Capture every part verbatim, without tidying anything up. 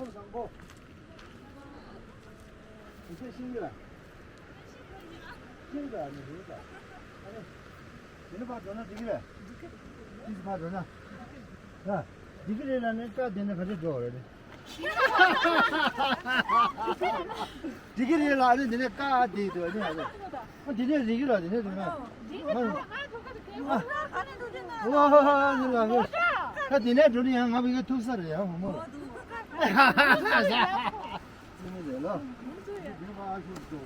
བཟང་པོ། དེ་ཚོ་ཤེས་ཀྱི་ལ། ཤེས་ཀྱི་ལ་ནི་རེད་ད། ཨ་ནི། དེ་ནི་ཕར་འགྲོ་ན་འགྲིག་གི་རེད། ཏིས་ཕར་འགྲོ་ན། ད། འགྲིག་གི་རེད་ལ་ནི་ཀ་དེ་ནི་ག་ཚོད་འགྲོ་བ་རེད། འགྲིག་གི་རེད་ལ་ནི་དེ་ནི་ཀ་དེ་འགྲོ་ནི་ཨ་རེད། ཨ་དེ་ནས་རིག་གི་ལ་དེ་ནས་འགྲོ་ན། ཨ། ཨ་ནི་ལ་ནི། ད་དེ་ནས་འགྲོ་ནི་ཡང་ང་བི་ག་ཐུག་ས་རེད་ཡང་ཧོ་མོ། ཙི་མི་རེད་ལ། འདི་མ་ཨ་ཤུ་ཏོ།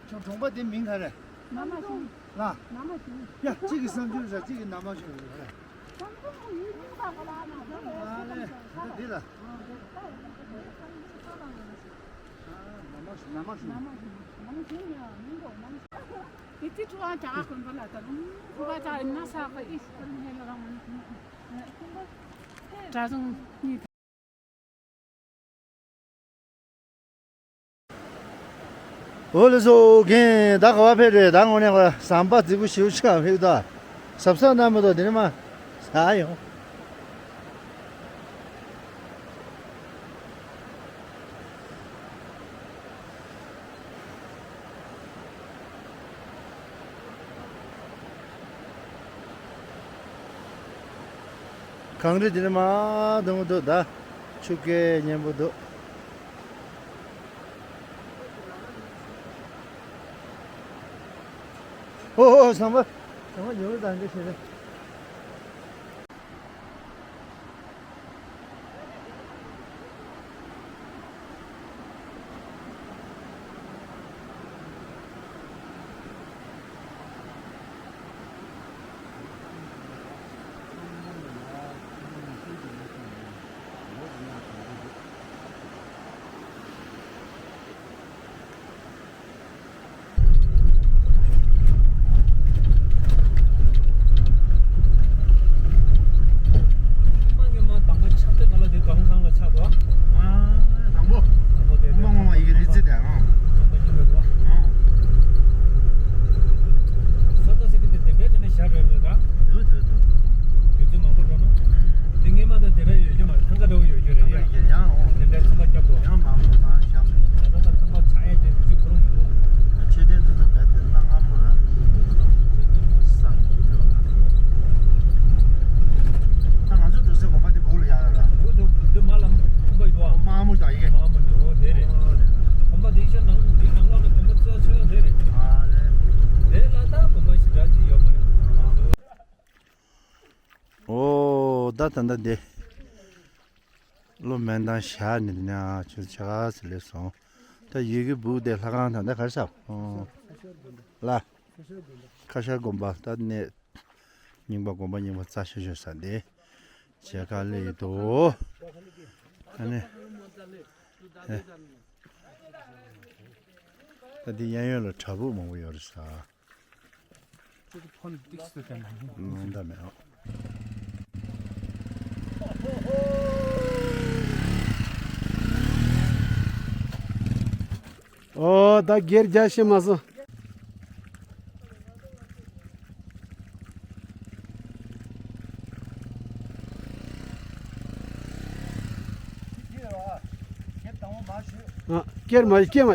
ཁྱོད་གྲོང་པ་དེ་མིང་ག་རེ། ན་མ་ཤིང་། ལ། ན་མ་ཤིང་། ཡ་གཅིག་གི་བསམ་ཚུལ་ཟ་གཅིག་གི་ན་མ་ཤིང་རེད་རེད། ཨ་ལེ། ད་འདི་ལ། ཨ་ན་མ་ཤིང་ན་མ་ཤིང་། ན་མ་ཤིང་། ན་མ་ཤིང་ཡ་མིང་གོ་ན་མ་ཤིང་། ཡི་ཏི་ཀྲུ་ཨ་ཅག་གོན་པ་ལ་ད་རུང་ཁོ་པ་ཅག་ཡིན་ན་ས་ཁ་ཨི་ཤི་ཁ་རུང་ཧེ་ལ་རང་། གྲྭ་ཚང་གཉིས། འོ་ལེ་སོ་རྒན་ད་ག་བ་ཕེབས་རེད། ད་དངོས་གནས་ཁོ་ཟམ་པ་རྫིག་པོ་ཞེ་པོ་ཅིག་ཕེབས་ད། ཟབ་ཟབ་ན་མི་འདུག་དེ་ནས་མ་ཟ་ཡོང་། གངས་རི་དེ་ནས་མ་འདུག་མི་འདུག་ད་ཆུ་སྐད་སྙན་པོ་འདུག་ཨོ་ཨོ་ཟམ་པ་ཟམ་པ་ཉོ་རུ་དང་འདི་བྱེད་རེད། སྔོན་མ་དང་པོ་ཆགས་དུས་སྒང་ལ་དེ་སྒང་ཁང་ལ་ཆགས་འདུག་ཨ། དང་པོ། དང་པོ་དེ་སྔོན་མ་སྔོན་མ་ཡི་གེ་རི་རྩེ་དེ་ཨང་། ཨང་། ས་ཚ་ཟེར་གི་དེ་དེ་འདྲའི་དེ་ནས་ཞར་རེད་རེད་ར། དུ་དུ་དུ། དུས་ཚོད་མང་པོ་འགྲོ་ན། ཨང་། དེ་སྔོན་མ་དང་དེ་འདྲ་ཡོད་རྒྱུ་མ་རེད། ཐང་ག་འདྲ་བོ་ཡོད་རྒྱུ་རེད་ཡ། ཡང་ཡང་། དེ་འདྲའི་ཁང་པ་བརྒྱབ་འདུག་ཡང་མང་པོ་མང་བཞག་སོང་། ད་ལྟ་ད་ཁང་པ་ཆགས་ཡས་དེ་གཅིག་ཁོ་རང་མི་འདུག་ཆོས་ལྡན་དུ་ད་བད་དེ་གནའ་སྔ་མོ་རང་ཡིན། ད་ང་ཚོ་འགྲོ་སའི་དགོན་པ་དེ་སྦུག་ལ་ཡར་ལ། འདུག་འདུག་འདུག་མ་ལ་དགོན་པ་ཡོད་ཨ། དམར་མོ་དང་ཡི་གེ། དམར་མོ་འདུག་དེ་རེད། དགོན་པ་དེ་ཤ་ནང་འདི་ནང་ལོགས་ལ་དགོན་པ་རྩ་ཆེ་བ་དེ་རེད། ཨ་ལེ། དེ་ལ་ད་དགོན་པ་ཞེ་དྲག་ཅིག་ཡོད་མ་རེད། ཨོ་ད་ད་ད་དེ། ལོ་མན་དང་ཞག་ནི་ན་ཆུ་ཆ་ག་སི་ལེ་སོང་། ད་ཡུལ་གྱི་སྦུག་དེ་ལྷ་ཁང་དང་ད་གར་ཤག་ལ། ཁ་ཤ་དགོན་པ་ད་གནས་རྙིང་པ་དགོན་པ་རྙིང་པ་རྩ་ཤོད་ཤོད་ས་དེ་བྱེད་ག་ལེ་ཡི་དོ། ཨ་ནི། ད་འདི་གཡས་གཡོན་ལ་བྲག་ཕུག་མང་པོ་ཡོད་རེད་ས། ཅིག་ཕོན་ཏིག་སུ་དེ་ན་ཡིན། ནང་ད་མེད། ཨོ་ད་སྒེར་རྒྱ་ཤེས་མ་སོང་། ཨ། སྐྱེར་མ་སྐྱེར་མ་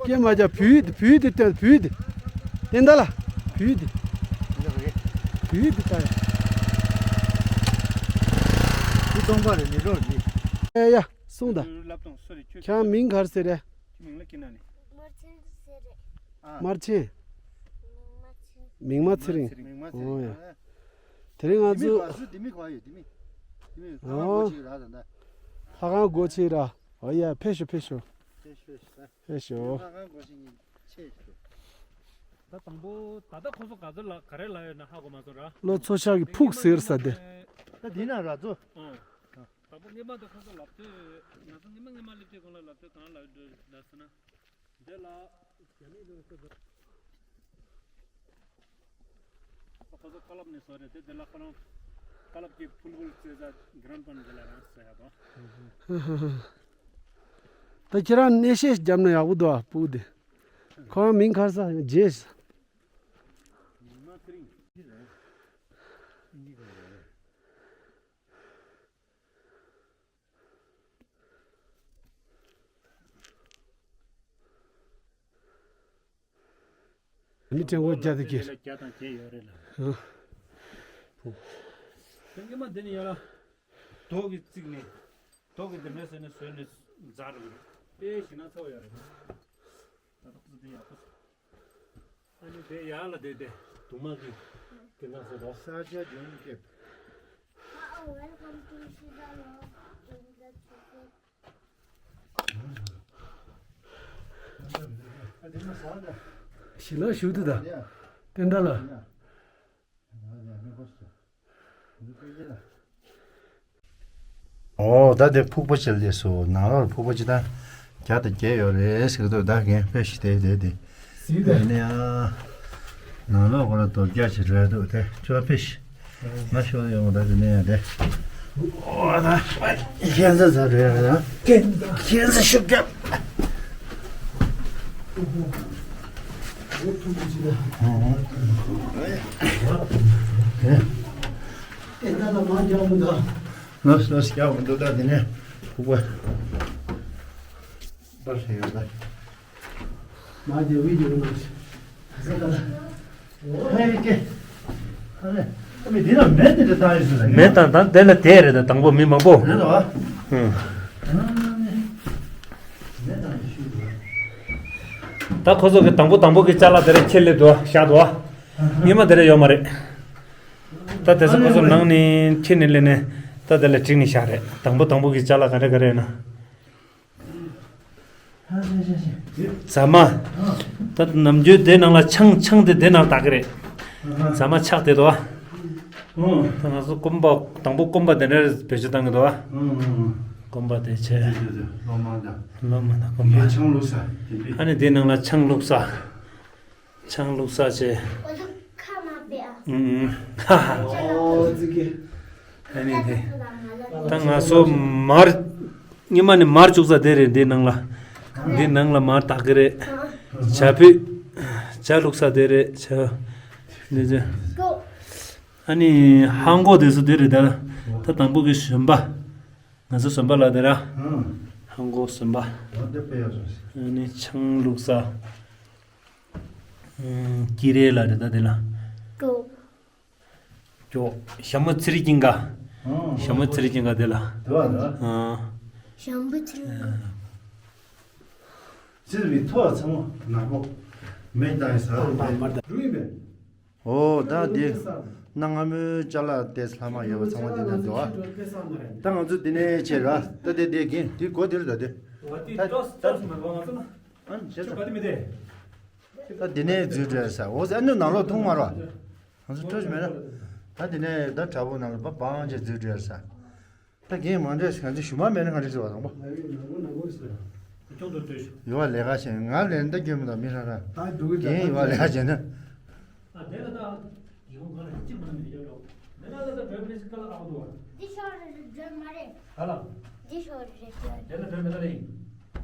སྐྱེར་མ་བྱ་བུད་དེ་བུད་དེ་བསྟན་བུད་དེ་བསྟན་ད་ལ་བུད་དེ་བུད་དེ་ད་འདི་སྟོང་པ་རེད་མི་རོ་འདི། ཨེ་ཡ་གསུངས་ད། ཁྱེད་མིང་ག་རེ་ཟེར་རེད། མིང་ལ་སྐྱེ་ན་ནི། དམར་ཆེན་ཟེར་རེད། དམར་ཆེན། མིང་མ་ཚེ་རིང་། མིང་མ་ཚེ་རིང་། ཨོ་ཡ། དེ་རིང་ང་ཚོ། དེ་མི་ག་ཡོད་དེ་མི། དེ་མི་ལྷ་ཁང་སྒོ་ཕྱེ་ར་ད་ད། ལྷ་ཁང་སྒོ་ཕྱེ་ར། ཨོ་ཡ་ཕེབས་ཤོག་ཕེབས་ཤོག་ཕེབས་ཤོག་ཕེབས་ཤོག་ལྷ་ཁང་སྒོ་ཕྱེ་ཉིན་ཕྱེ་ཤོག་ད་དང་པོ་ད་ལྟ་ཁོ་ཚོ་ག་ཚོད་ལ་ག་རེ་ལ་ཡོད་ན་ཧ་གོ་མ་སོང་ར། ལོ་ཚོ་ཤག་གི་ཕུག་ཟེར་ས་དེ། ད་དེ་ན་ར་ཚོ། ཨང་། དང་པོ་སྔོན་མ་དུ་ཁོ་ཚོ་ལབ་དུས་ང་ཚོ་སྔོན་མ་སྔོན་མ་སླེབས་དུས་གོང་ལ་ལབ་དུས་གང་ལ་འགྲོ་ལབ་སོང་ན། འདི་ལ་རྒྱ་མི་ལོ་ཚོ་དུ། ཁོ་ཚོ་ཀ་ལབ་ནས་བཟོ་རེད་དེ་འདི་ལ་ཁོ་རང་ཀ་ལབ་ཀྱི་ཕུལ་ཕུལ་རྩེ་ས་གི་རན་པན་འདི་ལ་རང་བཟོ་ཡ་དོ། ད་ཁྱེད་རང་གནས་བཤད་བརྒྱབ་ན་ཡག་པོ་འདུག་ཨ་ཕུག་དེ། ཁོ་རང་མིང་ག་རེ་ཟེར་རྗེས། མི་ཕྲན་བུ་བརྒྱ་དང་བརྒྱད། བརྒྱ་དང་བརྒྱད་ཡོད་རེད་ལ། ཧང་། དེ་སྔོན་མ་འདི་ནས་ཡར་ལ། རྡོ་གིས་བརྩིགས་ནས། རྡོ་གིས་འདི་འདྲ་བཟོས་ནས་བཟོས་ནས་འཛར་རེད། དཔེ་ཞིག་ན་ཚ་བ་ཡོད་རེད། ད་ལྟ་ཁོ་ཚོ་འདི་ཡག་པོ་བཟོས། ཨ་ནི་དེ་ཡར་ལ་བསྡད་དེ་དུང་དམག་གི་སྐད་གྲགས་སུ་རོ། ས་ཆ་ལྗོངས་སྐྱབས། Welcome to Shidalo. ཞི་ལ་ཞུ་དུ་ད། བསྟན་དར་ལ། ཨོ་ད་དེ་ཕུག་པ་ཅིག་ལས་སོ། ནང་ལོགས་ཕུག་པ་ཅིག་ད་བརྒྱ་དང་བརྒྱད་ཡོད་རེད་ཟེར་གི་འདུག་ད་རྒན་ཕེབས་ཤིག་དེ་དེ་དེ་ཟིན་དེ་ནི་ཨ། ནང་ལོགས་ཁོ་ལ་རྡོ་བརྒྱ་ཅིག་རེད་འདུག་དེ་ཁྱོད་ཕེབས་ཤིག་ང་ཤོག་ཡོང་ད་དེ་ནས་ཡང་དེ། ཨོ་ད་ཁྱེད་ཚོ་ཚ་རེད་ད། ཁྱེད་ཚོ་ཤུགས་རྒྱབ། ཨེ་ད་ད་མ་རྒྱབ་མི་འདུག་ལོས་ལོས་རྒྱག་མི་འདུག་ད་དེ་ནས་ཕུག་པ་པར་ཧེ་ཡོད་ད། མ་རྒྱབ་བི་ཌི་ཡོ་ནང་ཧེ་ཀེ་ཧ་ལེ། ཨ་མི་འདི་ལ་མེ་དེ་འདྲ་བཏང་ཡོད་ཟེར་ད། མེ་བཏང་དང་དེ་ལ་དེ་རེད་ད། དང་པོ་མི་མང་པོ། རེད་དོ། ཧུང་། ད་ཁོ་ཚོ་གི་དང་པོ་དང་པོ་གི་ཅ་ལག་དེ་རེད་ཁྱེར་སླེབས་འདུག་བཞག་འདུག་སྔོན་མ་དེ་རེད་ཡོད་མ་རེད། ད་དེ་ཚོ་ཁོ་ཚོ་ནང་ནས་ཁྱེར་ནས་སླེབས་ནས་ད་དེ་ལ་བསྒྲིགས་ནས་བཞག་རེད། དང་པོ་དང་པོ་གི་ཅ་ལག་ག་རེ་ག་རེ་ཡོད་ན། ཟ་མ། ད་ནམ་རྒྱུན་དེ་ནང་ལ་ཆང་ཆང་དེ་དེ་ནང་བཏགས་ཀྱི་རེད། ཟ་མ་ཆག་དེ་དོ། ད་ང་ཚོ་སྐོམ་པ་དང་པོ་སྐོམ་པ་དེ་འདྲ་བེད་སྤྱོད་བཏང་གི་འདུག་བ། སྐོམ་པ་དེ་ཆེ། ལོ་མ་དང་། ལོ་མ་དང་སྐོམ་པ། ཆང་བླུགས་ས་དེ་འདི། ཨ་ནི་དེ་ནང་ལ་ཆང་བླུགས་ས། ཆང་བླུགས་ས་བྱས། ཨུ་ཁ་མ་པེ་ཨ། ཨུ་ཨུ། ཧ་ཧ། ཨོ་ཙི་ཀེ། ཨ་ནི་དེ། ད་ང་ཚོ་མར། སྔོན་མ་ནས་མར་བཅུག་ས་དེ་རེད་འདི་ནང་ལ། འདི་ནང་ལ་མར་བཏགས་ཀྱི་རེད། ཇ་ཕུད། ཇ་བླུགས་ས་དེ་རེད་ཇ། འདི་ཇ། ཨ་ནི་ཧང་གོ་དེ་ཚོ་དེ་རེད་ད། ད་དང་པོ་གི་ཟོན་པ། ང་ཚོ་ཟོན་པ་ལ་དེ་ར། ཧང་གོ་ཟོན་པ། ཨ་ནི་ཆང་བླུགས་ས། ཀི་རེ་ལ་རེད་ད་དེ་ལ། ཀོ། ཀྱོ། ཞྭ་མོ་ཚེ་རིང་ཀིང་ག་ཨང་། ཞྭ་མོ་ཚེ་རིང་ཀིང་ག་དེ་ལ། དེ་བ་དེ་བ། ཨང་། ཞྭ་མོ་ཚེ་རིང་། ཚེ་རིང་ཐོ་ཚང་མ་ནག་པོ། མེ་བཏང་ཡིན་ས་རེད་པས། འགྲོ་ཡིན་པས། ཨོ་ད་དེ། གནའ་སྔ་མོའི་ཅ་ལག་དེ་ཚང་མ་ཡོད་པ་ཚང་མ་དེ་ནས་འགྲོ་ཨ། ད་ང་ཚོ་དེ་ནས་བྱས་ར། ད་དེ་དེ་གིན་དེ་གོ་དེ་རེད་ད་དེ། ད་ད། ཨ་ནི་བྱས་ཙང་། ད་དེ་ནས་འཛུལ་འགྲོ་ཡ་ས། འོ་ཟེར་ཨ་ནི་ནང་ལོགས་མཐོང་མ་རོགས། ང་ཚོ་སྤྲོ་ཞིག་མེད་ན། ད་དེ་ནས་ད་དྲ་བོ་ནང་ལ་པ་བང་ཅེ་འཛུལ་འགྲོ་ཡ་ས། ད་རྒན་མང་འདྲ་ཞིག་ང་ཚོ་ཞུ་མ་མེད་ན་ག་འདྲ་ཟེར་བ་དང་པོ། ཡོད་པ་ལས་ཀ་བྱེད་ང་ལས་ད་སྐྱོན་མི་འདུག་མི་ཧྲ་ཧྲ། རྒན་ཡོད་པ་ལས་ཀ་བྱེད་ན། འདི་ཤོར་རེད་འགྲོ་མ་རེད། ཧ་ལ། འདི་ཤོར་རེད་འགྲོ། དེ་ལ་འགྲོ་མེད་ད་རེད།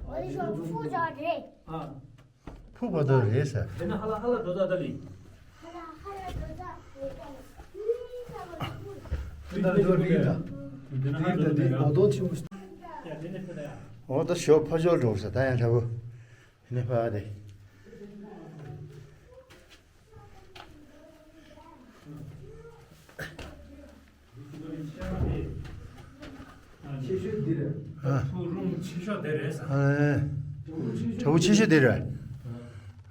འོ་འདི་ཤོར་ཕུ་ཤོར་རེད། ཨ། ཕུག་པ་དོ་རེད་ཟེར། དེ་ན་ཧ་ལ་ཧ་ལ་འགྲོ་ད་ད་ལི། ཧ་ལ་ཧ་ལ་འགྲོ་ད་རེད་ད། འདི་ད་འགྲོ་རེད་ད། འདི་ན་ཧ་ལ་འགྲོ་ད་རེད། འོ་དོ་ཆུ། ཡ་དེ་ནས་ཕེ་ད་ཡ། འོ་ད་ཞོ་ཕ་ཞོ་འགྲོ་ས་ད་ཡང་ལྷ་བུ། དེ་ནས་ཕ་དེ། ཆེ་ཤོས་འདི་རེད། ཨ། ཕུག་རུང་ཆེ་ཤོས་དེ་རེད་ས། ཨ། གྲོགས་པོ་ཆེ་ཤོས་དེ་རེད།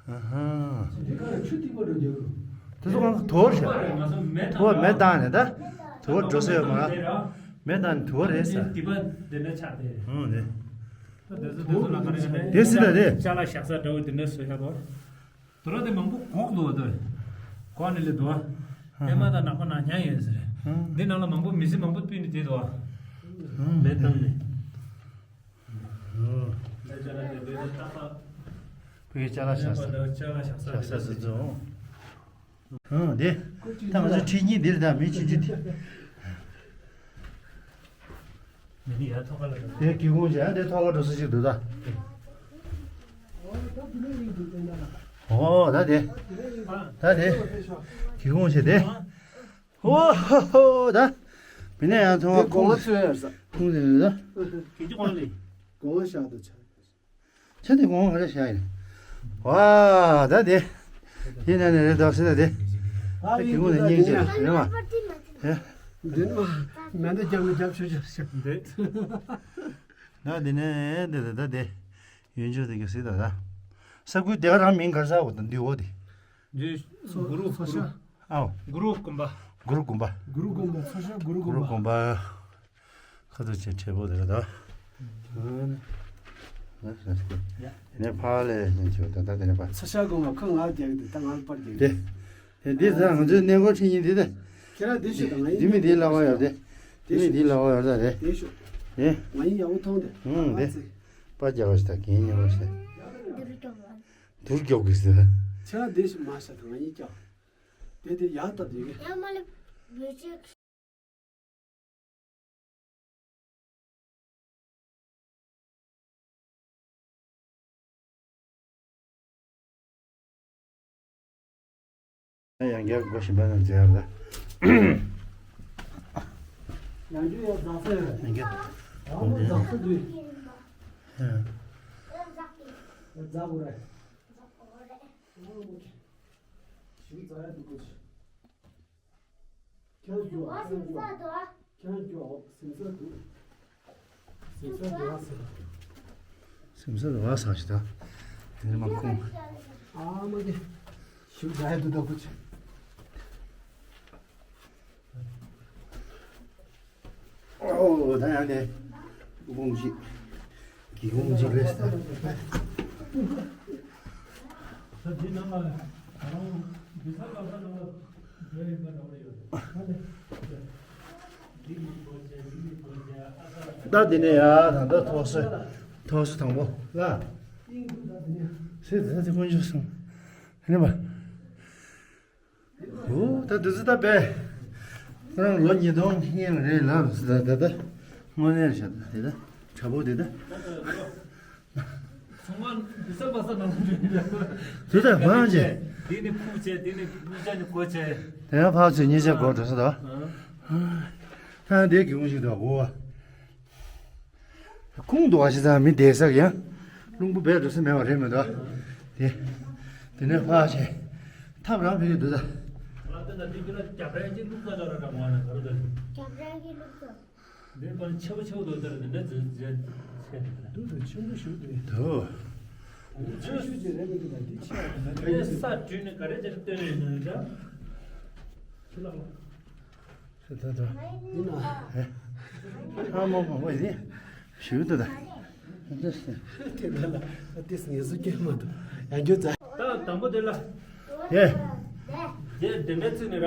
ཨ་ཧ། འདི་ག་ཆུ་ཐིགས་པ་འགྲོ་རྒྱུ། དེ་ཚོ་གང་དུ་བ་རེད། དུ་བ་མེ་བཏང་ནས་ད། དུ་བ་འགྲོ་ས་ཡོད་མ་རེད། མེ་བཏང་ནས་དུ་བ་རེད་ས། འདི་པ་འདི་ནས་ཆགས་དེ་རེད། ཨང་རེད། ད་དེ་ཚོ་དེ་ཚོ་ལ་ག་རེ་རེད། དེ་སྲིད་ད་རེད། ཅ་ལག་བཞག་ས་འདྲ་བོ་དེ་འདྲ་བཟོས་ཡ་དོ། དུ་ར་དེ་མང་པོ་གོག་འདུག་བ་དོ། གོག་ནི་ལེ་འདུག་བ། ཨེ་མ་ད་ནག་པ་ནག་ཉག་ཡོད་ཟེར། ཨང་། འདི་ནང་ལ་མང་པོ་མི་ཚེ་མང་པོ་སྤུས་ནི་དེ་འདུག་བ། ཨང་། མེ་བཏང་ནས། ཨང་། ད་ཅ་ལག་དེ་འདྲ་ད་ད། བོད་ཀྱི་ཅ་ལག་བཞག་ས། ཅ་ལག་བཞག་ས་བཞག་ས་དེ་ཚོ། ཨང་། དེ། ད་ང་ཚོ་ཁྲིད་གཉིས་འདིར་ད་མི་ཆུང་ཆུང་དེ། མི་ཡ་ཐོག་ཁ་ལ་འགྲོ། དེ་སྒེའུ་ཁུང་བྱས་དེ་ཐོག་ཁ་འགྲོ་ས་ཞིག་འདུག་ད། ཨོ་ད་དེ། ད་དེ། སྒེའུ་ཁུང་བྱས་དེ། ཨོ་ཧོ་ཧོ་ད། མི་ནས་ཡང་ཐོག་ཁ་དེ་སྒོ་ང་ཚོས་ཡར་ས། ཁུང་དེ་རེད་ད། གི་ཅི་ཁོང་ལི། སྒོ་ང་ཤག་ཏུ་ཆགས། ཆ་དེ་གོང་ག་རེ་བཞག་ཡིན། ཝ་ད་དེ། ཡིན་ན་ནི་རེད་དོ་ཟེར་ན་དེ། ཨ་ད་ཡིན་དགེ་སློང་ནས་སྙིང་རྗེ་རེད་མ། ཡ། འདི་ནི་མ་མེ་མདའ་རྒྱབ་ནས་རྒྱབ་ཆོག་ཆོག་ཞིག་འདི། ན་དེ་ནས་འདི་ད་ད་དེ། ཡོན་ཆོད་དེ་གི་ཟེར་ད་ད། ས་ཁུལ་དེ་ག་རང་མིང་ག་ས་འོ་ད་འདི་འོ་དེ། འདི་གུ་རུ་གུ་རུ། ཨའོ། གུ་རུ་དགོན་པ། གུ་རུ་དགོན་པ། གུ་རུ་དགོན་པ། ཚོ་ཤ་གུ་རུ་གུ་རུ་དགོན་པ། དགོན་པ། ཁ་ཐུག་ཆེ་ཆེ་པོ་དེ་ལ་ད། དེ་ནས་ཕ་ལས་ཉན་ཆེ་བ་ད་ད་དེ་ནས་ཕ། ཚོ་ཤ་དགོན་པ་ཁ་ང་རྒྱག་གི་འདུག་ད་ང་ལ་པར་རྒྱག་གི་དེ། དེ་འདི་ཟ་ང་ཚོའི་གནས་སྐོར་ཁྲིད་ཡིན་དེ་ད། ཁྱེད་རང་དེ་ཤོད་ད་ང་ཡིན་དེ་མི་དེ་ལ་བ་ཡོད་དེ། དེ་མི་དེ་ལ་བ་ཡོད་ད་རེད། དེ་ཤོད། དེ། ང་ཡིན་ཡག་པོ་མཐོང་དེ། ཧུང་དེ། པར་རྒྱག་པ་ཞིག་ད་གིན་ཉན་པ་ཞིག་ད། འདིར་སྐྱོབ་པ། དུར་སྐྱོབ་གི་ཟེར། ཁྱེད་རང་དེ་ཤོད་མ་ཤ་ད་ང་ཡིན་སྐྱོབ། དེ་དེ་ཡག་ད་དེ་གི། ཡ་མ་ལེ། བེ་ཅེ། ཡང་བསྐྱར་སྒོ་ཞིམ་པ་ནང་འཛུལ་ཡག་ལ། ཡང་བསྐྱར་ཡང་འཛག་ས་ཡོད། ཡང་བསྐྱར། ཡང་འཛག་ས་འདུག་ཡང་འཛག་དགོས་རེད། ཞིམ་འཛག་ཡག་འདུག་གོ། ཁྱེད་རང་མགྱོགས། ཁྱེད་རང་མགྱོགས། ཁྱེད་རང་མགྱོགས། ཟིང་ས་འདུག་ཟིང་ས་འདུག་ཨ་ཟེར། ཟིང་ས་འདུག་ཨ་ཟེར་ཞིག་ད། དེ་ནས་མ་ཁུངས། ཨ་མ་གི། ཞིམ་འཛག་ཡག་འདུག་ད་གོ་ཆེ། ཨོ་ད་ཡང་ནས། སྒོ་ཁུངས་ཅིག་སྒེའུ་ཁུང་ཅིག་རེད། ད་འདི་ནས་ཡ་ད་ད་ཐོག་སོ། ཐོག་སོ་དང་པོ་ལ། སེ་ད་དེ་དཀོན་མཆོག་གསུམ། དེ་ནས་མ། འོ་ད་དུས་ཚོད་ད་པས། ཁོ་རང་ལོ་ཉིས་སྟོང་ལྔ་རེད་ལབ་ཟེར་ད་ད་ད། དངོས་གནས་རེད་ཤག་ད་དེ་ད། དྲ་འབུ་དེ་ད། ཚང་མ་འདི་ས་པ་ས་ནང་ལ་འདྲེན་རེད། དེ་ད་མང་ཆེ། དེ་ནི་ཁུག་ཆེ་དེ་ནི་གཉིས་ཆ་ནི་གོ་ཆེ། དེ་ཡང་ཕག་ཚོས་གཉིས་ཆ་གོ་འགྲོ་ས་ད། ད་དེ་གི་འོང་ཞིག་ད་འོ། ཁུངས་འདུག་བ་ཞིག་ཚང་མི་བསྡད་ས་ཡང་། རླུང་བུ་སྦས་འགྲོ་ས་མེད་པ་རེད་མི་འདུག་དེ། དེ་ནས་ཕར་བྱས། ཐབ་རང་ཕེབས་ཀྱི་འདུག་ད། ང་ལྟ་ན་འདི་ཀྱི་ལ་རྒྱབ་རལ་གྱི་བླུགས་ས་ལ་ར་ར་མ་ན་ག་རུ་ད། རྒྱབ་རལ་གྱི་བླུགས་ས། འདི་པར་ཆེ་བོ་ཆེ་བོ་འདུག་ད་ར་འདི་འདྲ་འཛིན་འཛིན་ཆེ་འདུག་ད། འདུག་ད་ཆེན་པོ་ཞིག་འདུག་དོ། འདི་ཆེ་ཤོས་ཀྱི་རེད་མི་འདུག་ད་འདི་ཆེ་བ་འདི་ས་བྲུས་ནས་ག་རེ་ཅིག་བཏོན་ནས་འདུག་ད། ཁྱི་ལ། ད་ད། ཡིན་ན། ཨ་མ་མ་མ་ཡིན། ཞུ་ད་ད། དེ་ལ་ལ་དེ་ངེས་སུ་སྐྱེ་མ་འདུག་ཡང་རྒྱུ་ད། ད་དང་པོ་དེ་ལ། ཡེ། དེ་དེ་འདྲ་བརྩིས་ནས་ར།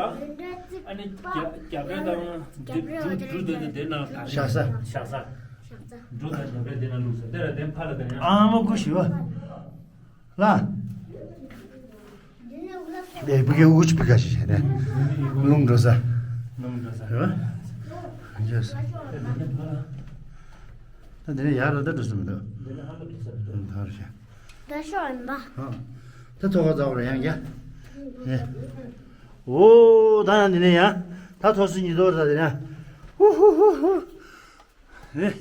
ཨ་ནི་རྒྱ་རྒྱ་བལ་དང་འབྲུ་འབྲུ་འདི་འདི་དེ་ནང་ད་བཞག་ས། བཞག་ས། འབྲུ་དང་རྒྱ་བལ་དེ་ནང་བླུགས་ས་དེ་ལ་དེ་ཕ་ལ་དེ་ཡང་། ཨ་མ་ཀུ་ཞུ། ལ། དེ་བུ་གའི་དབུགས་ཅིག་པི་ཀ་ཞིག་བྱས་ནས། རླུང་འགྲོ་ས། རླུང་འགྲོ་ས། རེད་བ། འགྲོ་ས། ད་འདི་ནས་ཡར་ལ་ད་འགྲོ་ས་མི་འདུག་འདི་ནས་ཧ་ལ་འགྲོ་ས་མི་འདུག་ད་རུ་བྱས། ད་ཤོག་ཡིན་པ། ཧ། ད་ཐོག་ཁ་ཚ་བར་ཡང་རྒྱ། ཨེ། འོ་ད་ཡང་འདི་ནས་ཡང་། ད་ཐོག་སུ་ཉི་ཐོག་ད་འདི་ན། ཧུ་ཧུ་ཧུ་ཧུ། ཨེ།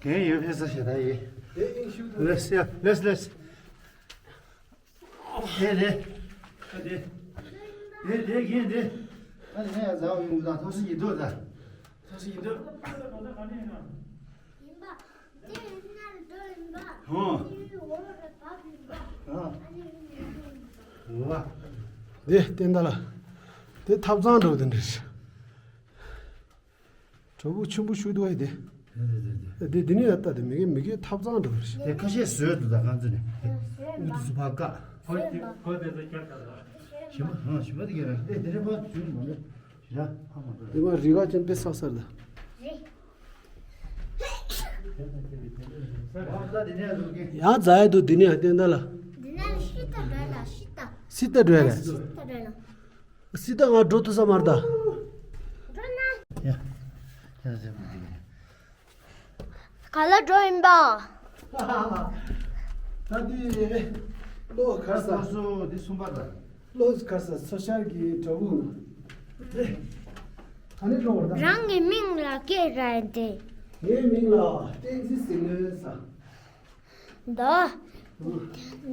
གན་ཡོད་ཕེ་ས་ཞེ་ད་ཡེ། ལེས་ཡ་ལེས་ལེས། དེ་དེ། དེ་དེ་གིན་དེ། ད་ནི་ཡང་ཟ་བ་ཡོང་གི་ད་ཐོག་སུ་ཡིན་འདུག་ད། ཐོག་སུ་ཡིན་འདུག་ཡིན་པ། དེ་ཡིན་ན་འགྲོ་ཡིན་པ། ཧོ། དེ་ཡིན་འོ་ར་བབ་ཡིན་པ། ཧོ། ཨ་ནི་ཡིན་འོ། དེ་བསྟན་ད་ལ། དེ་ཐབ་ཚང་འགྲོ་དེ་འདྲ། གྲོགས་པོ་ཆུན་པོ་ཤུགས་འདུག་ཨེ་དེ། དེ་དེ་དེ་དེ། དེ་དེ་ནི་ཡ་ལྟ་དེ་མི་གེ་མི་གེ་ཐབ་ཚང་འགྲོ་རེད། དེ་ཁ་ཤས་བཟོས་འདུག་ད་ང་ཚོ་ནི། དེ་དབུ་དུ་སུ་ཕ་ཀ། ཁོ་དེ་ཁོ་དེ་ཚོ་ཁྱབ་ད་ད། ཞིམ་པ་ཧང་ཞིམ་པ་དེ་ག་ར་ཨེ་དེ་རེ་ཕ་ཞུ་མ་ནི་ཞི་ར་ཕ་མ་དེ་མ་རི་ག་ཅན་པེ་ས་ས་ལ། ཡང་ཛ་ཡ་དུ་དེ་ནི་ཡ་བསྟན་ད་ལ། དེ་ན་ཤི་ད་འགྲོ་ལ་ཤི་ད། སི་ད་འགྲོ་ལ། ཤི་ད་འགྲོ་ལ། སི་ད་ང་འགྲོ་ཐུབ་ས་མ་རེད་ད། འགྲོ་ན། ཡ། ཡ་ཟེར་མི་འདུག་ག་ལ་འགྲོ་ཡིན་པ། ད་འདི་ལོ་ག་ས། སོ་སོ་འདི་གསུམ་པ་ད། ལོ་ག་ས་སོ་ཤར་གྱི་གྲོགས་པོ་ན། ཨ་ནི་འགྲོ་བར་ད། རང་གི་མིང་ལ་སྐད་ར་ཡིན་ཏེ། ངའི་མིང་ལ་བསྟན་འཛིན་ཟེར་ནོ་ས། ད།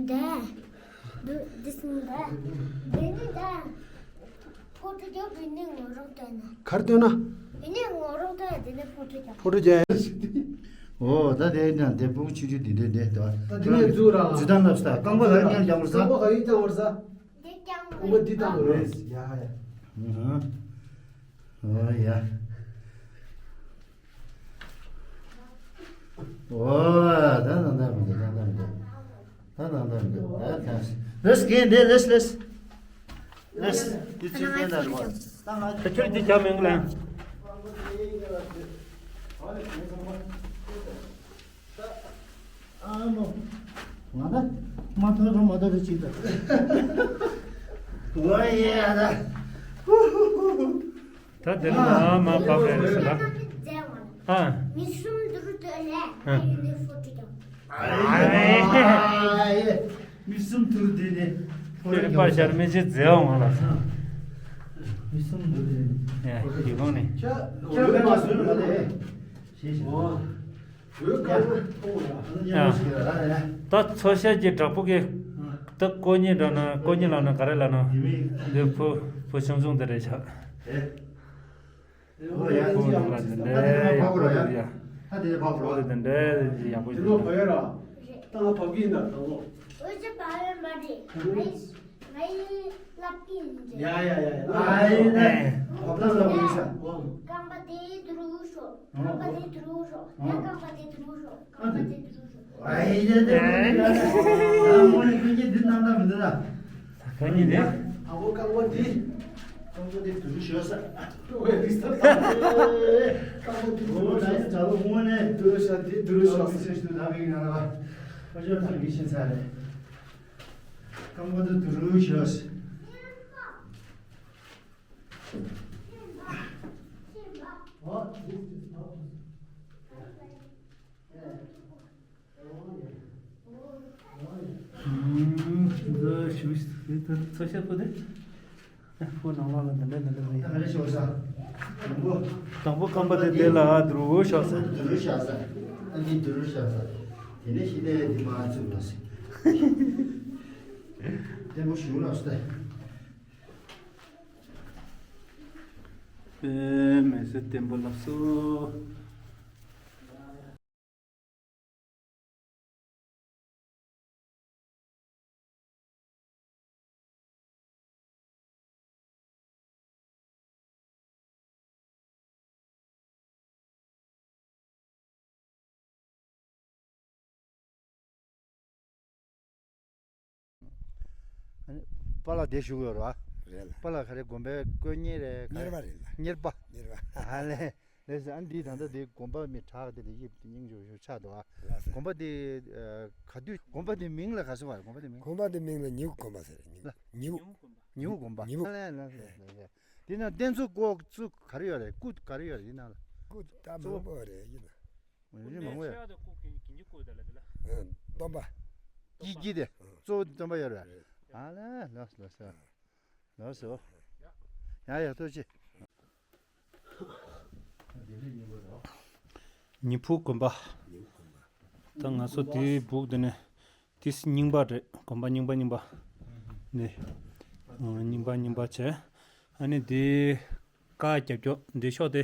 ད། འདི་འདི་སུ་རེད། འདི་ནི་ད། ཕོ་ཁྲོ་རྒྱག་འདི་ནི་ངོ་རོག་སྟོན་ན། གར་སྟོན་ན། འདི་ནི་ངོ་རོག་སྟོན་འདི་ནི་ཕོ་ཁྲོ་རྒྱག་ཕོ་ཁྲོ་རྒྱག་ཨོ་ད་དེ་ན་དེ་ཕྲུ་གུ་ཆུང་ཆུང་འདི་འདྲས་འདྲས་དེ་བ། ད་འདི་ནས་འཛུགས་ར། འཛུགས་སྟངས་ལབ་ས་རྐང་པ་ག་རེ་ཉར་རྒྱག་དགོས་ས། རྐང་པ་ག་རེ་རྒྱག་དགོས་ས། འདི་རྐང་པ་འདི་བཏང་དགོས་རེད། ཡ་ཡ། ཨོ་ཡ། ཨོ་ད་ད་ད་མི་འདུག་ད་ད་མི་འདུག་ད་ད་ད་མི་འདུག་ད་ད་ལེས་གན་དེ་ལེས་ལེས། ལེས། དེ་ཚོའི་སྟེང་ན་རུ་བ། ད་ཁྱོད་ཀྱིས་རྒྱག་མིན་ལ། ཨ་མོ། ང་ད་མ་ཐོན་རུ་མ་ཐོན་རུ་ཅིག་ད། ཨོ་ཡེ་ཨ་ད། ད་དེ་ལ་མ་མ་བབས་རེད་ཟེར་ལ། ཨ། མི་གསུམ་དུར་དུ་ལས་ཨ་ཡུལ་ནས་ཧྥོ་ཏི་ཀྱང་། ཨ་ཡེ། མི་གསུམ་དུར་དུ་ནས་ཧྥོ་ཏི་ཀྱང་། པར་ཤར་མི་ཅི་མཛེས་བ་མ་ལ། མི་གསུམ་དུར་དུ་ནས། ཡ་ཡི་གོང་ནས། ཁྱོད་ཁྱོད་མེད་པ་བཟོས་ལ་ལས། ཞེས་ཞེས། ད་ཚོ་ཤ་གྱི་བྲག་ཕུག་གི་ད་ཀོ་ཉི་འདྲ་ན་ཀོ་ཉི་ལ་ན་ག་རེ་ལ་ན་འདི་ཕུ་ཕུ་ཆུང་ཆུང་དེ་རེད་ཤག་ཕུ་ལ་འདི་འདྲའི་ཡག་པོ་ཡ། ཕུ་འདི་འདྲའི་ཡག་པོ་ཡ། ང་ཡི་ལབ་ཀྱི་ཡིན། ཡ་ཡ་ཡ་ཡ། ཨ་ཡེ་ནས་ཨོ་ད་ལབ་ཡིན་ས། རྐང་པ་དེ་དུ་རུ་ཤོག་རྐང་པ་དེ་དུ་རུ་ཤོག་ཡ་རྐང་པ་དེ་དུ་རུ་ཤོག་རྐང་པ་དེ་དུ་རུ་ཤོག་ཨ་ཡེ་ནས་དེ་མོ་ནི་ད་མོ་ནི་ཀུན་གྱིས་འདི་གནང་ད་མི་འདུག་ད། གང་ཡིན་ནི། ཨ་བོ་རྐང་པ་དེ། རྐང་པ་དེ་དུ་རུ་ཤོག་ས། ཨོ་ཡ་དེ་ས། རྐང་པ་དེ་དུ་རུ་ཤོག་ད་ཡིན་ད་ལོ་དངོས་གནས། དུ་རུ་ཤོག་དེ་དུ་རུ་ཤོག་ས། ཤེས་ཤུ་ད་བིག་ན་ལ། ཨོ་ཤོག་ད་བིག་ཤེས་ས་རེད། རྐང་པ་དེ་དུ་རུ་ཤོག་འདི་ཞུ་ཚོ་ཤ་པོ་དེ། ཁོ་ནང་ལ་ལ་འདི་འདྲ་འདི་འདྲ་ཡིན། ཨ་རེ་ཤོག་ས། དང་པོ། དང་པོ་རྐང་པ་དེ་དེ་ལ་དུ་རུ་ཤོག་ས། དུ་རུ་ཤོག་ས། ཨ་འདི་དུ་རུ་ཤོག་ས། དེ་ནས་ཤི་ལས་འདི་མ་ཚུགས་ལ་སི། བརྟན་པོ་ཞུ་ལ་སྟེ། དཔེ་མི་སྲིད་བརྟན་པོ་ལགས་སོ། པཱ་ལགས་དེ་བཞུགས་ཡོད་རེད་བ། རེད་ལ། པཱ་ལགས་ག་རེ་དགོན་པའི་དཀོན་གཉེར་རེད་ག་རེ། གཉེར་པ་རེད་ལ། གཉེར་པ། གཉེར་པ། ཨ་ལས། ལགས་སོ། ཨ་འདི་ད་ལྟ་འདི་དགོན་པ་མི་དྲག་དེ་ལ་དབྱིབས་སྙིང་རྗེ་ཞུ་ཆགས་འདུག་ཨ། ལགས་སོ། དགོན་པ་འདི་ཨ་ག་དུས་དགོན་པ་འདི་མིང་ལ་ག་ཟེར་བ་རེད། དགོན་པ་འདི་མིང་། དགོན་པ་འདི་མིང་ལ་ཉི་འུ་དགོན་པ་ཟེར་རེད། ཉི་འུ། ཉི་འུ། ཉི་འུ་དགོན་པ། ཉི་འུ། ཨ་ལས་ལགས་སོ་ལགས་སོ། དེ་ན་རྟེན་གཙོ་སྐུ་གཙོ་ག་རེ་ཡོད་རེད། སྐུ་ག་རེ་ཡོད་རེད་འདི་ནང་ལ། སྐུ་ད་གཙོ་བོ། མང་པོ་རེད་ཡིན་ན། རིགས་མང་པོ་ཡོད། ཆེ་བ་དེ་སྐུ་གིན་གིན་གྱི་སྐུ་དེ་ལ་དེ་ལ། ཨ་སྟོན་པ། ཀྱི་ཀྱི་དེ། ཨ་གཙོ་བོ་སྟོན་པ་ཡོད་རེད། ཨ་ལས་ལགས་སོ་ལགས་སོ། ལགས་སོ། ཡ་ཡ་ཐུགས་རྗེ་ཆེ། ཉི་ཕུག་དགོན་པ། ད་ང་ཚོ་དེའི་སྦུག་དེ་ནས་དེ་རྙིང་པ་རེད། དགོན་པ་རྙིང་པ་རྙིང་པ། ནི། ཨ་རྙིང་པ་རྙིང་པ་བྱས། ཨ་ནི་དེ་ཀ་རྒྱབ་སྐྱོར་འདི་ཕྱོགས་དེ།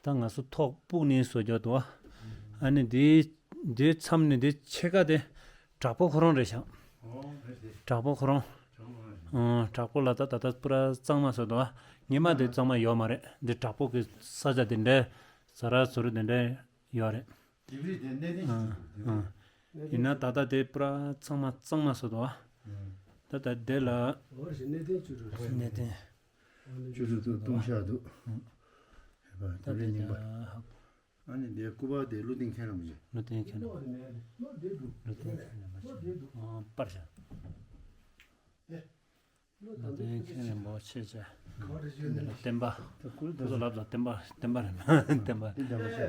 ད་ང་ཚོ་ཐོག་སྤུག་ནས་བཟོ་རྒྱུ་འདུག་ཨ། ཨ་ནི་འདི་འདི་མཚམས་ནས་འདི་ཕྱེད་ཀ་དེ་བྲག་ཕུག་ཁོ་རང་རེད་ཤག་བྲག་ཕུག་ཁོ་རང་། ཨ་བྲག་ཕུག་ལ་ད་ད་ལྟ་པུ་ར་གཙང་མ་བཟོས་འདུག་ཨ། སྔོན་མ་དེ་གཙང་མ་ཡོད་མ་རེད། འདི་བྲག་ཕུག་གི་ས་ཆ་དེ་འདྲ་ཟ་ར་ཟོ་རུ་དེ་འདྲ་ཡོད་རེད། ཨ་ཨ། ཡིན་ན་ད་ལྟ་དེ་པུ་ར་གཙང་མ་གཙང་མ་བཟོས་འདུག་ཨ། ད་ད་དེ་ལ། གནས་བརྟན་བཅུ་དྲུག་གནས་བརྟན། བཅུ་དྲུག་འདུག་ལྟུང་བཤགས་འདུག་ད་དེ་རྙིང་པ། ཨ་ནི་འདིའི་སྐུ་པར་དེ་ཀླུ་ལྡིང་མཁན་རིན་པོ་ཆེ། ཀླུ་ལྡིང་མཁན་རིན་པོ་ཆེ། ཀླུ་ལྡིང་མཁན་རིན་པོ་ཆེ། ཨ་པར་བཞག་ཀླུ་ལྡིང་མཁན་རིན་པོ་ཆེ་བྱས། བསྟན་པ། ཁོ་ཚོ་ལབ་ཙང་བསྟན་པ་བསྟན་པ་རེད་མ་བསྟན་པ། འདི་འདྲ་པོ་བཤད།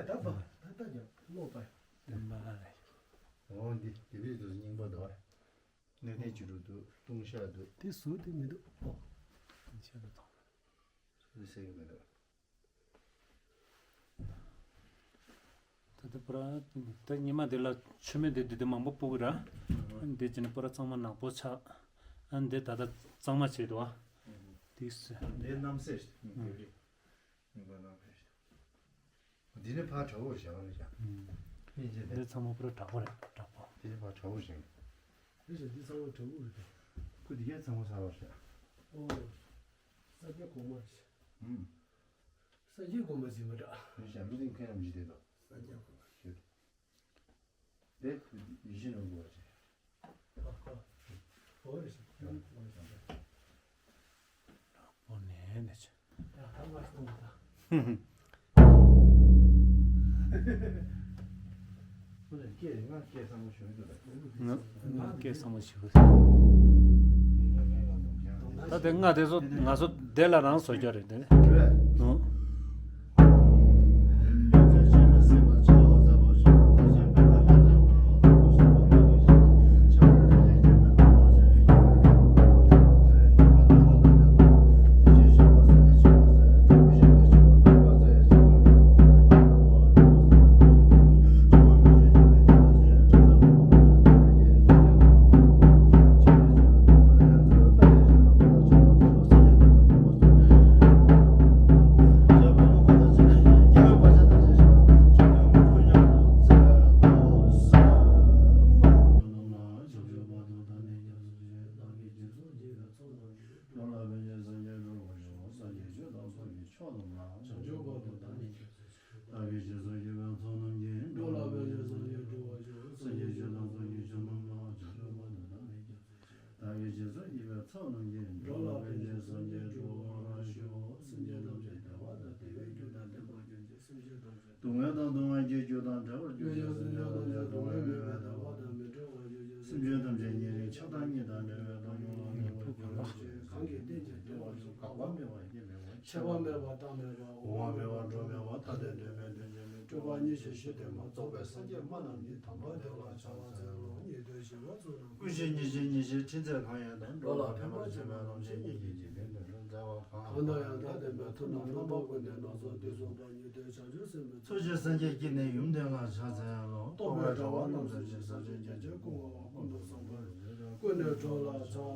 བསྟན་པ་རེད། འོ་འདི་དེ་བས་དུ་རྙིང་པ་འདུག་གནས་བརྟན་བཅུ་དྲུག་འདུག་ལྟུང་བཤགས་འདུག་དེ་ཟུར་དེ་མི་འདུག་ཨོ། ཤ་ལ་ཐོང་། ཟུར་ཟེར་གི་མི་འདུག་ད་ལྟ་པུ་ར་ད་ཉི་མ་འདི་ལ་མཆོད་མེ་འདི་འདི་འདི་མང་པོ་སྤུག་གི་ར། འདི་བྱས་ནས་པུ་ར་གཙང་མ་ནག་པོ་ཆགས། ཨ་འདི་ད་ལྟ་གཙང་མ་བྱས་འདུག་ཨ། ཨུ་ཧུ། དེ་སུ། འདི་རྣམ་སྲས་ཤིག་ཨུ། འདི་ནི་ཕར་དྲག་པོ་བྱས་པ་རེད་ཤག་ཨུ། ཕྱིན་ཆད་དེ། འདི་ཚང་མ་པུ་ར་དྲག་པོ་རེད། དྲག་པོ། འདི་ནི་ཕར་དྲག་པོ་བྱས། རེད་ཤག་འདི་ཚང་མ་དྲག་པོ་རེད། ཁོ་འདི་གའི་ཚང་མ་གསར་པ་རེད། ཨོ། ས་སྐྱ་གོང་མ་རེད། ཨུ། ས་སྐྱ་གོང་མ་ཟིན་པ་འདྲ། རེད་ཤག་བློ་ལྡན་མཁན་རྣམས་ཀྱིས་བསྡད་འདུག་ས་སྐྱ་གོང་མ། ཤོད། དེ་ཡིད་བཞིན་ནོར་བུ་བ་ཅན། ཨ་ཨ། འོ་རེད་ཤག་འོ་རེད་ཤག་འོ་ནས་ནས་ཆ། ཡ་ད་མ་སོང་ད། ཁོ་ནས་སྐད་ང་སྐད་གཙང་མ་ཞུ་གི་འདུག་ད། ང་ང་སྐད་གཙང་མ་ཞུ་གི། ད་དེ་ང་དེ་ཚོ་ང་ཚོ་དེ་ལ་རང་བཟོ་རྒྱུ་རེད་དེ། ཨོ། བདག་གིས་སྦྱིན་སོགས་བགྱིས་པའི་ཚོགས་རྣམས་ཀྱིས། འགྲོ་ལ་ཕན་ཕྱིར་སངས་རྒྱས་འགྲུབ་པར་ཤོག་སངས་རྒྱས་ཆོས་དང་ཕྱོགས་ཀྱི་མཆོག་རྣམས་ལ། བྱང་ཆུབ་བར་དུ་བདག་ནི་སྐྱབས་སུ་མཆི། བདག་གིས་སྦྱིན་སོགས་བགྱིས་པའི་ཚོགས་རྣམས་ཀྱིས། འགྲོ་ལ་ཕན་ཕྱིར་སངས་རྒྱས་འགྲུབ་པར་ཤོག་སངས་རྒྱས་ཆོས་དང་ཕྱོགས་ཀྱི་མཆོག་རྣམས་ལ། བྱང་ཆུབ་བར་དུ་བདག་ནི་སྐྱབས་སུ་མཆི། བདག་གིས་སྦྱིན་སོགས་བགྱིས་པའི་ཚོགས་རྣམས་ཀྱིས། འགྲོ་ལ་ཕན་ཕྱིར་སངས་རྒྱས་འགྲུབ་པར་ཤོག་སེམས་ཅན་ཐམས་ཅད་བདེ་བ་དང་བདེ་བའི་རྒྱུ་དང་ལྡན་པར་གྱུར་ཅིག་སེམས་ཅན་ཐམས་ཅད། སྡུག་བསྔལ་དང་སྡུག་བསྔལ་གྱི་རྒྱུ་དང་བྲལ་བར་གྱུར་ཅིག་སེམས་ཅན་ཐམས་ཅད་སྡུག་བསྔལ་མེད་པའི་བདེ་བ་དང་མི་འབྲལ་བར་གྱུར་ཅིག་སེམས་ཅན་ཐམས་ཅད་ཉེ་རིང་ཆགས་སྡང་གཉིས་དང་བྲལ་བའི་བཏང་སྙོམས་ལ་ངེས་པར་གྱུར་ཅིག་གང་གིས་བསྟན་ཅིང་སྟོན་པར་ཤོག་འགག་པ་མེད་པ་སྐྱེ་མེད་པ། ཆད་པ་མེད་པ་རྟག་མེད་པ། འོང་བ་མེད་པ་འགྲོ་མེད་པ། ཐ་དད་དོན་མེད་དོན་ཅན་མེད། སྤྲོས་པ་གཉིས་ཀྱིས་ཞི་བདེ་མ། རྫོགས་པའི་སངས་རྒྱས་སྨྲ་རྣམས་ཀྱིས། དམ་པ་དེ་ལ་ཕྱག་འཚལ་ལོ། ཉན་ཐོས་ཞི་བ་ཚོགས་རྣམས་ཀུན། ཀུན་ཤེས་ཉིད་ཅན་ཉིད་ཅེས་ཕྲིན་ཚེགས་གང་ཡིན་དང་། འགྲོ་ལ་ཕན་པར་བྱེད་པའི་ལམ་ཤེས་ཉིད་ཀྱི་འཇིག་རྟེན་དོན་དུ་མཛད་པ་གང་། གང་དང་ཡང་དག་ལྡན་པའི་ཐུབ་རྣམས་རྣམ་པ་ཀུན་ནས་སྣ་ཚོགས་འདི་གསུངས་པ་ཉན་ཐོས་བྱང་ཆུབ་སེམས་དཔའི་ཚོགས། ཚོགས་ཀྱི་སངས་རྒྱས་ཀྱིས་ནི་ཡུམ་བདེན་ལ་ཕྱག་འཚལ་ལོ། རྟོག་པའི་དྲ་བ་རྣམས་སེལ་ཞིང་ས་བཅུའི་རྒྱ་ཆེར་བཀོད་པ། ཀུན་ཏུ་བཟང་པོ་ཀུན་ནས་གྲོལ་ལ་ཕྱག་འཚལ་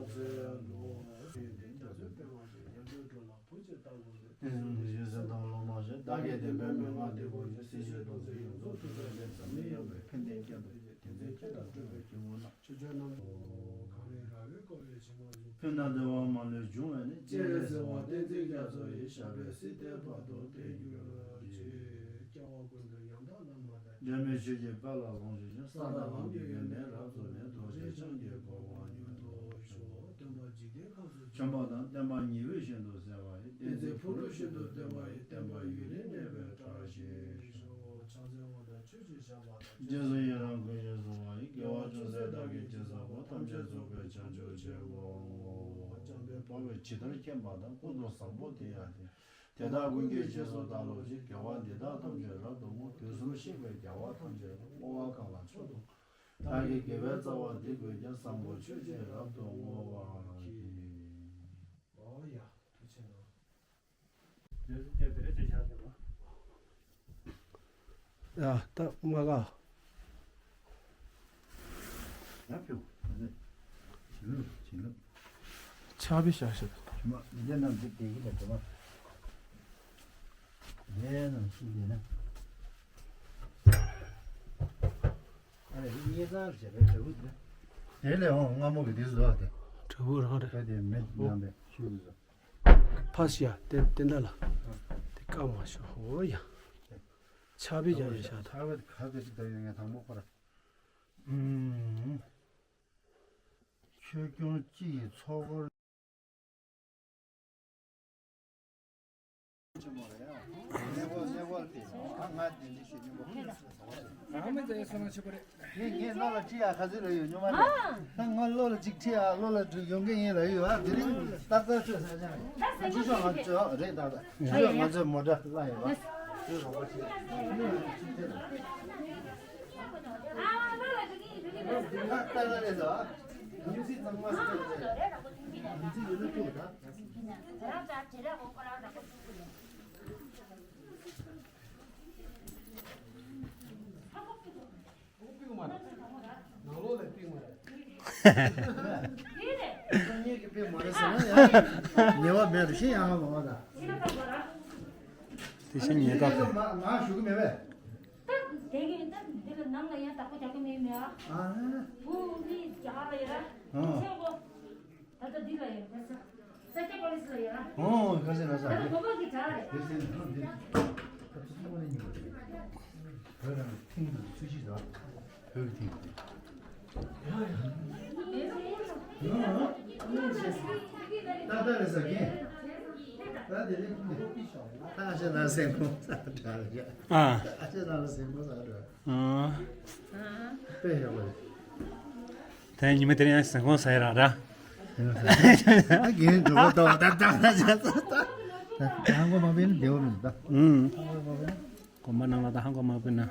ལོ། ཡོན་ཏན་རྒྱ་མཚོའི་ཕྲེང་བ་ཅན། ཡར་ངོའི་འགྲོ་ལ་བུ་གཅིག་ལྟ་བུ་ལས། དེ་བཞིན་གཤེགས་གསེར་ཐང་ལོ་མ་བཞིན། བདག་གི་བདེན་པའི་མན་ངག་འདི་ཀུན་གྱིས། སྲིད་ཞིའི་སྡུག་བསྔལ་ཡོངས་རྫོགས་སྒྲོལ་བར་ཤོག་འཛམ་གླིང་ཡངས་པའི་ཕན་བདེའི་རྒྱན་དུ་བརྗིད། དེ་ཚེ་ཁྱེད་དང་འཕྲད་པའི་སྐྱེ་བོ་རྣམས། ཆོས་སྐྱོང་རྣམས་གངས་རི་ར་བས་བསྐོར་བའི་བྱེ་མ་བཞིན། ཕན་དང་བདེ་བ་མ་ལུས་འབྱུང་བའི་གནས། སྤྱན་རས་གཟིགས་དབང་བསྟན་འཛིན་རྒྱ་མཚོ་ཡི། ཞབས་པད་སྲིད་མཐའི་བར་དུ་བརྟན་གྱུར་ཅིག་སྐྱེ་བ་ཀུན་ཏུ་ཡང་དག་བླ་མ་དང་། འབྲལ་མེད་ཆོས་ཀྱི་དཔལ་ལ་ལོངས་སྤྱོད་ཅིང་། ས་དང་ལམ་གྱི་ཡོན་ཏན་རབ་རྫོགས་ནས། རྡོ་རྗེ་འཆང་གི་གོ་འཕང་མྱུར་ཐོབ་ཤོག་སྟོན་པ་འཇིག་རྟེན་ཁམས་སུ་བྱོན་པ་དང་། བསྟན་པ་ཉི་འོད་བཞིན་དུ་གསལ་བ་ཡི། བསྟན་འཛིན་ཕུ་ནུ་བཞིན་དུ་སྟོན་པ་ཡི། བསྟན་པ་ཡུན་རིང་གནས་པའི་བཀྲ་ཤིས་ཤོག་ཕྱག་འཚལ་བ་དང་ཆོས་ཀྱི་ཞབས་པ་དང་། རྗེས་སུ་ཡི་རང་ཀུན་གཞིར་བཟུང་བ་ཡི། དགེ་བ་ཅུང་ཟད་བདག་གིས་ཅི་བསགས་པ། ཐམས་ཅད་རྫོགས་པའི་བྱང་ཆུབ་ཆེན་པོའོ། འཇམ་དཔལ་དཔའ་བོས་ཇི་ལྟར་མཁྱེན་པ་དང་། ཀུན་ཏུ་བཟང་པོ་དེ་ཡང་དེ། དེ་དག་ཀུན་གྱི་རྗེས་སུ་བདག་སློབ་ཅིང་། དགེ་བ་འདི་དག་ཐམས་ཅད་རབ་ཏུ་བསྔོ། དུས་གསུམ་གཤེགས་པའི་རྒྱལ་བ་ཐམས་ཅད་ལ། བསྔོ་བ་གང་ལ་མཆོག་ཏུ་བསྔོ། བདག་གིས་དགེ་བའི་རྩ་བ་འདི་བསྐུལ་ཀྱང་། བཟང་པོ་ཆོས་ཀྱིས་རབ་ཏུ་བསྔོ་བར་བགྱི། ཨོ་ཡ། ཐུགས་ཆེ་གནང་། ཡ་ད་མ་ག་ཡ་ཕེའུ། བྱིན་རླབས་བྱིན་རླབས། ཕྱག་དཔེ་བཞག་ཤག་མ་འདི་རྣམས་འདི་དེ་གི་ལ་དེ་མ། དེ་རྣམས་ཤིན་ཏེ་ན། ཨ་རེ་འདི་གཉིས་ཀ་བྱས་པའི་འབྲས་བུ་དེ། དེ་ལས་འོང་སྔ་མོ་གི་དེ་བཟོ་བ་དེ། འབྲས་བུ་རང་རེད། ག་དེ་མེད་ཨོ། ནམ་པའི་ཤུལ་དུ་བཟོ། ཕ་ཤི་ཡ་ཏན་ཏན་ད་ལ། དེ་བཀག་མ་ཤོག་འོ་ཡ། ཕྱག་དཔེ་རྒྱག་ཡ་ཤག་ད། ཕྱག་དཔེ་ག་ཚོད་ཅིག་ད་ཡོད་ངས་དང་པོ་ཁོ་ར། ཨུམ། ཆོས་སྐྱོང་སྤྱི་ཡི་ཚོགས་འཁོར། ངས་ངས་བློ་ལ་ཁྲིད་ཡ་ག་ཚོད་ལ་ཡོད་སྨྱོ་མ་རེད། ད་ང་བློ་ལ་གཅིག་ཁྲིད་ཡ་བློ་ལ་འགྲོ་ཡོང་གི་ཡིན་ལ་ཡོད་ཨ། དེ་རིང་ཏག་ཏག་ཆོས་ཟེར་ཅང་རེད། ད་ང་ཚོ་མོ་ཊ་ལ་ཡོད་ཨ། ཆོས་རོགས་པ་ཆེ། ཏག་ཏག་རེད་ཟ། ཉིན་ཚིག་ཚང་མ་ཟ་རེད། ཉིན་ཚིག་ཡོད་ན་ཐུག་ད། ཉེ་བ་མེད་དུ་ཤི་ཡང་ཧ་མ་བ་ད། དེ་བཞིན་ཉེ་ད། མ་མ་ཞུ་གི་མེད་པས། ད་དེ་གི་ད་འདི་ལ་ནང་ལ་ཡང་བདག་པོ་རྒྱག་གི་མེད་མེད་ཨ། ཨ། བུ་མི་རྒྱ་ལ་ཡ། ཨ། ཆེ་གོ། ད་ལྟ་འདི་ལ་ཡོད་ས། ས་སྐྱ་པ་ལི་སི་ལ་ཡོད་ར། ཨོ་ཁ་ཤས་ན་ས། ད་ལྟ་གོ་པ་གི་གྲྭ་རེད། དེ་སེམས་ནང་འདི། ད་ཚོ་ཚོ་ནས་ཉོ་རེད། བོད་རང་ཐིང་དུ་ཚུལ་ཤིག་ད། བོད་ཀྱི་ཐིང་དུ། ཡ་ཡ། ཡ་ཡ། ཨོ་ཤེས། ད་ད་རེད་ས་གན། ད་དེ་རེད། ད་ཨ་ཤ་ན་སེང་གོ་ས་འདྲ་རེད། ཨ། ཨ་ཤ་ན་སེང་གོ་ས་འདྲ། ཨ། དཔེ་ཡག་པོ་རེད། དེ་ཉི་མ་དེ་རིང་ཡང་ཟན་གོང་ཟ་ཡི་ར་ར། རྒན་འགྲོ་གོ་ཏོ་ཏ་ཏ་ཏ་ཏ་ཏ། ཧང་གོ་མ་པིན་བདེ་བོ་མིན་ད། ཨུམ། ཧང་གོ་མ་པིན་ན། གོམ་པ་ནང་ལ་ད་ཧང་གོ་མ་པིན་ན།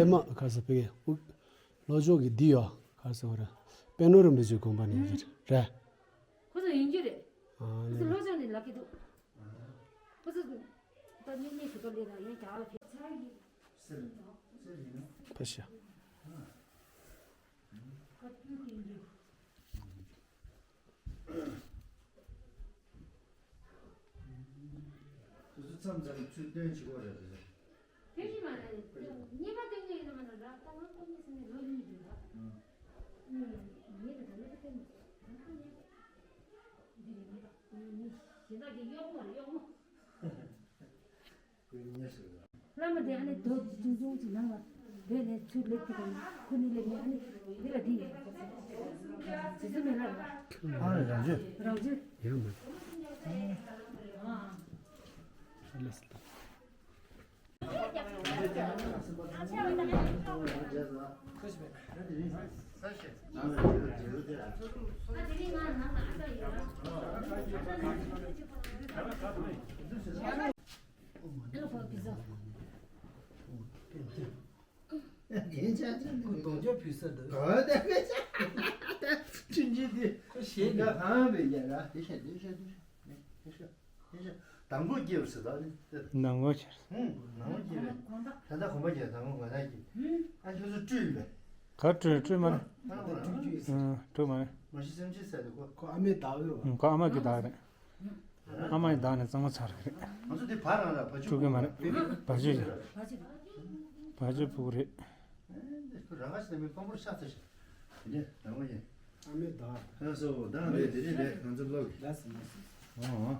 ཨེ་མ་ག་ས་ཕེ་གེ་ལོ་ཅོག་གི་འདི་ཡོ་ག་ས་བ་ར་པེ་ནོ་རིམ་པའི་ཇུ་གོམ་པ་ནས་ཡོད་རེད། ཁོ་ཚོ་ཡིན་རྒྱུ་རེད། ཨ་ཁོ་ཚོ་ལོ་ཅོག་ནས་ལབ་ཀྱི་འདུག་ཁོ་ཚོ་ད་ཉིན་ཉིན་ཞུ་ཏོ་ལས་ད་ཡིན་ག་ལ་ཕེ་ཚར་ཡིན། ཕ་ཤ། དུས་ཚོད་མཚམས་མཚམས་ཚུལ་སྟོན་བྱེད་དགོས་རེད་དེ། དེ་བཞིན་མ་རེད། གཉིས་པ་སྟོན་གྱི་ཡིན་ན་མ་ན་ར་ད་ང་ཁོ་གཉིས་སུ་ནས་ལོ་གཉིས་འདུག་ད། ངས་ད་ལོ་སྟོན་མི་ཐུབ་ང་ཁོ་གཉིས་འདི་རེད་མི་ད་ངས་གཞན་དག་གི་གཡོག་མོ་རེད་གཡོག་མོ། བླ་མ་དེ་ཨ་ནི་རྡོ་ཆུང་ཆུང་ཅིག་ནང་ལ་བས་ནས་ཚུར་སླེབས་ཀྱི་དང་ཁོ་ནི་སླེབས་ནས་ཨ་ནི་འདི་ལ་འདི་ཡོད་ཟེར་ཟེར་མེད་ལ་ར། ཨ་རང་ཆོས། རང་ཆོས། ཡང་མ། ཨ་ལས་སི། རྒན་ཆགས་ཆགས་འདུག་གདོང་ཅོག་བུད་ས་འདུག་ག་བ་དེ་ཆུན་ཆུན་དེ་ཁོ་ཞེད་འདུག་གང་བས་རྒྱ་ག་དེ་ཤ་དེ་ཤ་དེ་ཤ་དེ་ཤ་དེ་ཤ་དང་པོ་སྐྱེས་པ་ཟེར་ད་ནི། ནང་གོ་ཆེར། ཧུང་ནང་པོ་སྐྱེས་པས་ད་ལྟ་གོམ་པ་རྒྱག་དང་པོ་ང་ད་སྐྱེས་ཨ་ཁྱོད་ཚོ་སྤྲུལ་པས། ག་སྤྲུལ་སྤྲུལ་མ་རེད། ད་ཁོ་ལ་སྤྲུལ་རྒྱུ་ཡིན། སྤྲུལ་མ་རེད། མ་གཞི་སེམས་ཅན་ཟེར་དེ་ཁོ། ཁོ་ཨ་མའི་བདག་གི་རེད་བ། ཁོ་ཨ་མ་གི་བདག་རེད། ཨ་མ་ཡི་བདག་ནས་གཙང་མ་ཚར་གི་རེད། ང་ཚོ་འདི་བར་རང་ལ་བ་ཕྲུ་གུ་མ་རེད། བ་ཕྱུགས་ཡིན། བ་ཕྱུགས་ཕྲུ་གུ་རེད། ཁོ་རང་ག་ཞིག་ནས་མི་དཔང་པོར་ཤ་ཚ་ཞིག་དེ་ནས་རང་མ་ཡིན། ཨ་མའི་བདག་ཨ་སོ་བདག་འདི་དེ་རིང་རེད་ང་ཚོ་ལོག་གི་ལ་སི་མ་སི། ཨོ།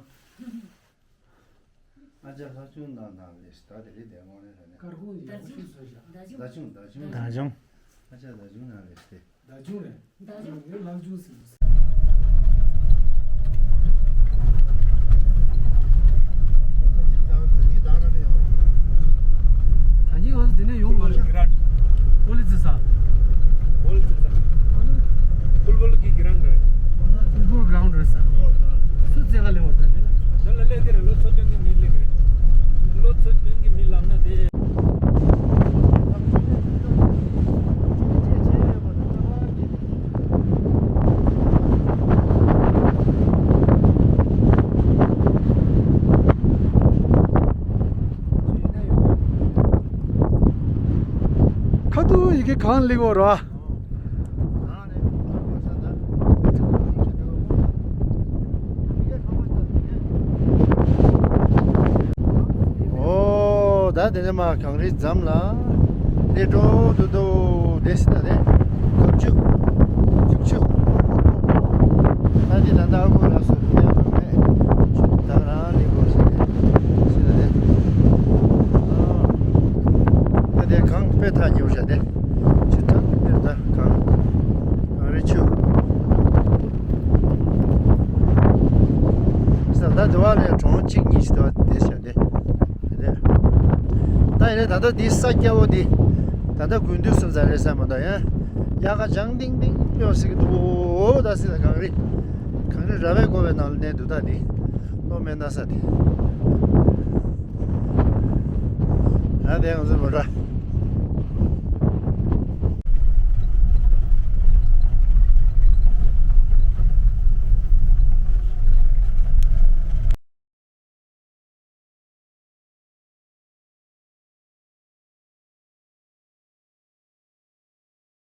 ཨ་ཅག་ལྷ་ཆུང་ནང་ནང་རེད་ད་དེ་རིང་དེ་དངོས་གནས་རེད་ནས། དཀར་ཁུང་ཡག་པོ་ཞིག་བཟོས་ཤག་མདའ་ཆུང་། མདའ་ཆུང་མདའ་ཆུང་། མདའ་ཆུང་། ཨ་ཅག་མདའ་ཆུང་ནང་རེད་དེ། མདའ་ཆུང་རེད། མདའ་ཆུང་། ངས་ལང་ཆུང་ཟེར། ད་ནི་ང་ཚོ་འདི་ནས་ཡོང་མ་རེད། ཀོ་ལི་ཙི་ས། ཀོ་ལི་ཙི་ས། ཕུལ་བོལ་གི་གི་རང་རེད། ཕུལ་བོལ་གི་རང་རེད་ས། སུ་རྩེ་ག་ལེ་བ་ད་འདི་ལ། ད་ལ་ལས་དེ་རེད་ལོ་ཚོ་སྟོན་གི་མི་ལས་གི་རེད། ལོ་ཚོ་སྟོན་གི་མི་ལབ་ན་དེ། ཁ་ཐུག་ཡི་གེ་གང་ལེགས་འོ་ར། ཨོ། ད་དེ་ནས་མ་གངས་རི་འཛམ་ལ་སླེབས་འགྲོ་འདུག་འདུག་དེ་སྲིད་ད་དེ་ཁབ་ཆུ་ཁབ་ཆུ། ད་དེ་ད་ལྟ་ཨ་ཁུ་ལགས་སུ་ལྟ་བ་མེད་ཆུ་དེ་ད་རང་སླེབས་འགྲོ་ཟེར་ཏེ་སྲིད་ད་དེ། ཨ་ད་དེ་གངས་དཔེ་ཐག་ཉེ་བོ་བྱ་དེ་ཆུ་ཐང་དེ་ད་གངས་གངས་རི་ཆུ། ས་ད་དེ་བ་ལས་གྲོང་གཅིག་གཉིས་ཤིག་དེ་བ་དེ་བྱ་དེ། ད་ཡིན་ན་ད་ལྟ་འདི་ས་སྐྱ་བོ་འདི་ད་ལྟ་དགུན་དུས་སུ་ཛ་རེ་ས་མ་གཏོགས་ཡང་དབྱར་ཁ་ལྗང་ཏིང་ཏིང་ཡོད་ཟེར་གི་འདུག་ད་སྲིད་ད་གངས་རི་གངས་རི་ར་བས་བསྐོར་བའི་ནང་ལ་གནས་འདུག་ད་འདི་ལོ་སྨན་སྣ་ས་དེ། ད་ ད་དེ་ང་ཚོའི་མོ་ཊ།